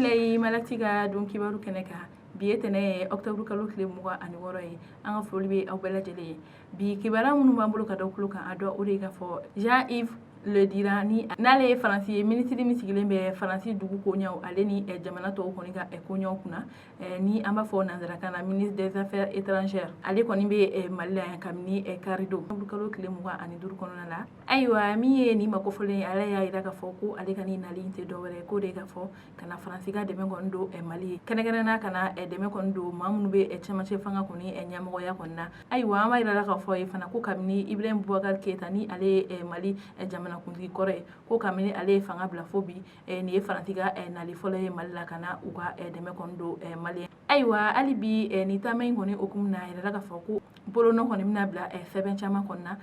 Bisimila i Malactu ka don kibaru kɛnɛ kan. Bi ye tɛnɛ ye, octobre kalo tile 26 ye. An ka foli bɛ aw bɛɛ lajɛlen ye. Bi kibaruya minnu b'an bolo ka da tulo kan, a dɔ o de ye k'a fɔ Jean-Yves Le Drian, ni n'ale ye Faransi ye, minisiri min sigilen bɛ Faransi dugu koɲɛw ale ni jamana tɔw kɔni ka koɲɛw kunna, ni an b'a fɔ nanzarakan na ministre des Affaires étrangères, ale kɔni bɛ Mali la yan kabini karidon kalo tile 25 kɔnɔna la. Ayiwa, min ye nin makofɔlen ye, ale y'a jira k'a fɔ ko ale ka nin nali tɛ dɔwɛrɛ ko de k'a fɔ ka na Faransi ka dɛmɛ kɔni don Mali ye, kɛrɛnkɛrɛnna ka na dɛmɛ kɔni don maa minnu bɛ cɛmancɛ fanga kɔni ɲɛmɔgɔya kɔni na. Ayiwa, an b'a jira k'a fɔ ye fana ko kabini Ibrahim Boubacar Keita, ni ale ye Mali jamanakuntigi kɔrɔ ye, ko kabini ale ye fanga bila fo bi, nin ye Faransi ka nali fɔlɔ ye Mali la ka na u ka dɛmɛ kɔni don Mali ye. Ayiwa, hali bi nin taama in kɔni hukumu na, a yirala k'a fɔ ko bolonɔ kɔni bɛna bila sɛbɛn caman kɔni na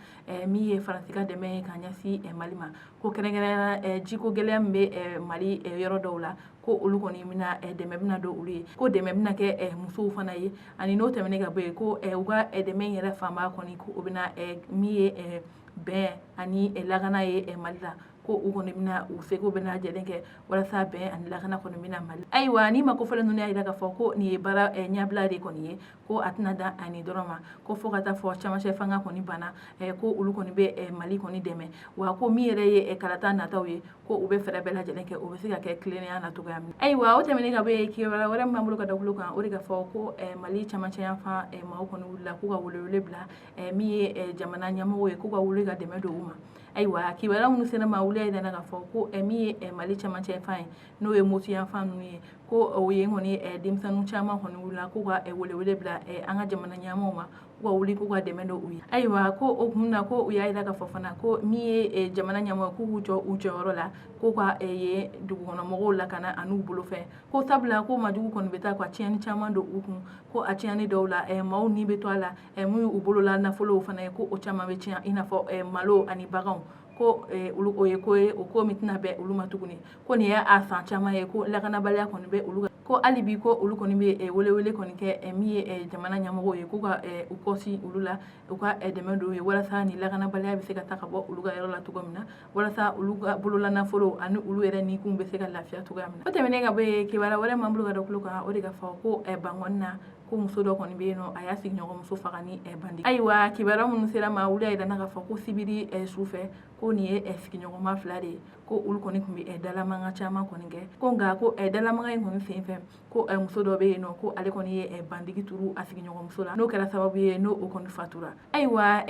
min ye Faransi ka dɛmɛ ye ka ɲɛsin Mali ma, ko kɛrɛnkɛrɛnnenya jiko gɛlɛya min bɛ Mali yɔrɔ dɔw la, ko olu kɔni bɛna dɛmɛ bɛna don olu ye, ko dɛmɛ bɛna kɛ musow fana ye. Ani n'o tɛmɛnen ka bɔ yen, ko u ka dɛmɛ in yɛrɛ fanba kɔni, ko o bɛna min ye bɛn ani lakana ye Mali la, ko u kɔni bɛna u seko bɛna lajɛlen kɛ walasa bɛn ani lakana kɔni bɛna Mali. Ayiwa, ni makofɔlen ninnu y'a jira k'a fɔ ko nin ye baara ɲɛbila de kɔni ye, ko a tɛna dan ani dɔrɔn ma, ko fo ka taa fɔ cɛmancɛ fanga kɔni banna, ko olu kɔni bɛ Mali kɔni dɛmɛ, wa ko min yɛrɛ ye kalata nataw ye, ko u bɛ fɛɛrɛ bɛɛ lajɛlen kɛ o bɛ se ka kɛ tilennenya na cogoya min. Ayiwa, o tɛmɛnen ka bɔ yen, kibaruya wɛrɛ min b'an bolo ka da tulo kan, o de ka fɔ ko Mali cɛmancɛ yanfan maaw kɔni wulila k'u ka welewele bila min ye jamana ɲɛmɔgɔw ye, k'u ka wuli ka dɛmɛ don u ma. Ayiwa, kibaruya minnu sera ma, wuli yɛrɛ k'a fɔ ko min ye Mali cɛmancɛ yanfan ye, n'o ye Moti yanfan ninnu ye, ko o ye kɔni denmisɛnnin caman kɔni wulila k'u ka welewele bila an ka jamana ɲɛmɔgɔw ma, k'u ka wuli k'u ka dɛmɛ don u ye. Ayiwa, ko o kun na, ko u y'a jira k'a fɔ fana ko min ye jamana ɲɛmɔgɔ, k'u k'u jɔ u jɔyɔrɔ la, k'u ka yen dugukɔnɔmɔgɔw lakana an'u bolofɛn, ko sabula ko majugu kɔni bɛ taa ka tiɲɛni caman don u kun, ko a tiɲɛni dɔw la maaw ni bɛ to a la, mun y'u bolola nafolow fana ye, ko o caman bɛ tiɲɛ, i n'a fɔ malo ani baganw, ko olu o ye ko ye, o ko min tɛna bɛn olu ma tuguni, ko nin ye a san caman ye ko lakanabaliya kɔni bɛ olu kan, ko hali bi ko olu kɔni bɛ welewele kɔni kɛ min ye jamana ɲɛmɔgɔw ye, k'u ka u kɔsi olu la, u ka dɛmɛ don ye walasa ni lakanabaliya bɛ se ka taa ka bɔ olu ka yɔrɔ la cogo min na, walasa olu ka bolola nafolo ani olu yɛrɛ nikun bɛ se ka lafiya cogoya min na. O tɛmɛnen ka bɔ yen, kibaruya wɛrɛ m'an bolo ka da tulo kan, o de ka fɔ ko Bankɔni na, ko muso dɔ kɔni bɛ yen nɔ, a y'a sigiɲɔgɔnmuso faga ni bandi. Ayiwa, kibaruya minnu sera ma, wuli y'a jira k'a fɔ ko sibiri su fɛ, ko nin ye sigiɲɔgɔnma fila de ye, ko olu kɔni tun bɛ dalamanga caman kɔni kɛ, ko nka ko dalamanga in kɔni senfɛ, ko muso dɔ bɛ yen nɔ, ko ale kɔni ye bandigi turu a sigiɲɔgɔnmuso la, n'o kɛra sababu ye n'o kɔni fatura. Ayiwa,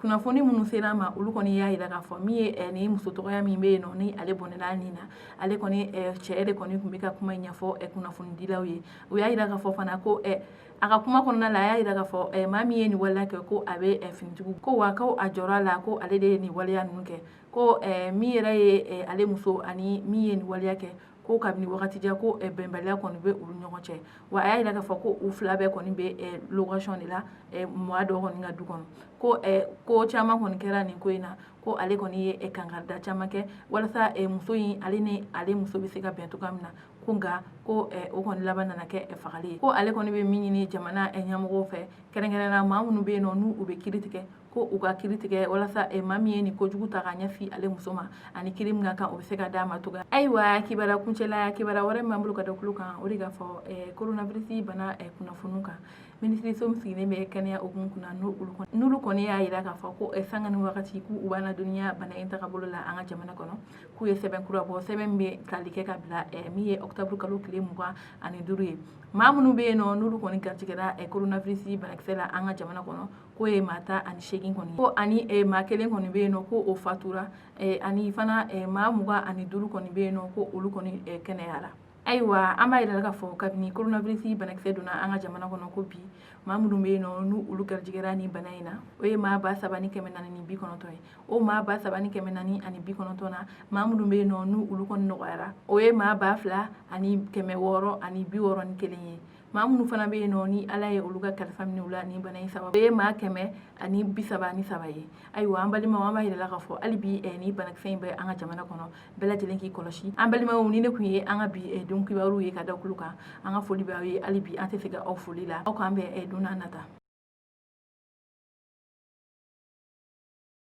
kunnafoni minnu sera ma, olu kɔni y'a jira k'a fɔ min ye nin muso tɔgɔya min bɛ yen nɔ, ni ale bɔnɛna nin na, ale kɔni cɛ de kɔni tun bɛ ka kuma in ɲɛfɔ kunnafonidilaw ye. U y'a jira k'a fɔ fana ko a ka kuma kɔnɔna la, a y'a jira k'a fɔ maa min ye nin waleya kɛ, ko a bɛ finitigiw, ko wa ko a jɔra a la ko ale de ye nin waleya ninnu kɛ, ko min yɛrɛ ye ale muso ani min ye nin waleya kɛ, ko kabini wagati jan ko bɛnbaliya kɔni bɛ olu ɲɔgɔn cɛ. Wa a y'a jira k'a fɔ ko u fila bɛɛ kɔni bɛ location de la maa dɔ kɔni ka du kɔnɔ, ko ko caman kɔni kɛra nin ko in na, ko ale kɔni ye kankarida caman kɛ walasa muso in ale ni ale muso bɛ se ka bɛn cogoya min na, ko nka ko o kɔni laban nana kɛ fagali ye. Ko ale kɔni bɛ min ɲini jamana ɲɛmɔgɔw fɛ, kɛrɛnkɛrɛnnenya maa minnu bɛ yen nɔ n'u bɛ kiiri tigɛ, ko u ka kiiri tigɛ walasa maa min ye nin kojugu ta ka ɲɛsin ale muso ma, ani kiiri min ka kan, o bɛ se ka d'a ma cogoya. Ayiwa, kibaruya kuncɛla, kibaruya wɛrɛ min b'an bolo ka da tulo kan, o de ka fɔ coronavirus bana kunnafoniw kan. Minisiriso min sigilen bɛ kɛnɛya hukumu kunna, n'olu kɔni y'a jira k'a fɔ ko sanga ni wagati k'u b'an ladɔnniya bana in tagabolo la an ka jamana kɔnɔ, k'u ye sɛbɛn kura bɔ, sɛbɛn min bɛ tali kɛ ka bila min ye octobre kalo tile 25 ye. Maa minnu bɛ yen nɔ n'olu kɔni garijɛgɛra coronavirus banakisɛ la an ka jamana kɔnɔ, k'o ye maa 18 kɔni, ko ani maa kelen kɔni bɛ yen nɔ ko o fatura, ani fana maa 25 kɔni bɛ yen nɔ ko olu kɔni kɛnɛyara. Ayiwa, an b'a jira k'a fɔ kabini coronavirus banakisɛ donna an ka jamana kɔnɔ, ko bi maa minnu bɛ yen nɔ n'u olu garijɛgɛra ni bana in na, o ye maa 3490 ye. O maa 3490 na, maa minnu bɛ yen nɔ n'u olu kɔni nɔgɔyara, o ye maa 2661 ye. Maa minnu fana bɛ yen nɔ ni Ala ye olu ka kalifa minɛ u la ni bana in sababu, o ye maa 133 ye. Ayiwa, an balimaw, an b'a yira la k'a fɔ hali bi ni banakisɛ in bɛ an ka jamana kɔnɔ, bɛɛ lajɛlen k'i kɔlɔsi. An balimaw, ni ne tun ye an ka bi don kibaru ye ka da tulo kan. An ka foli bɛ aw ye hali bi, an tɛ se ka aw foli la. Aw k'an bɛn don n'a nata.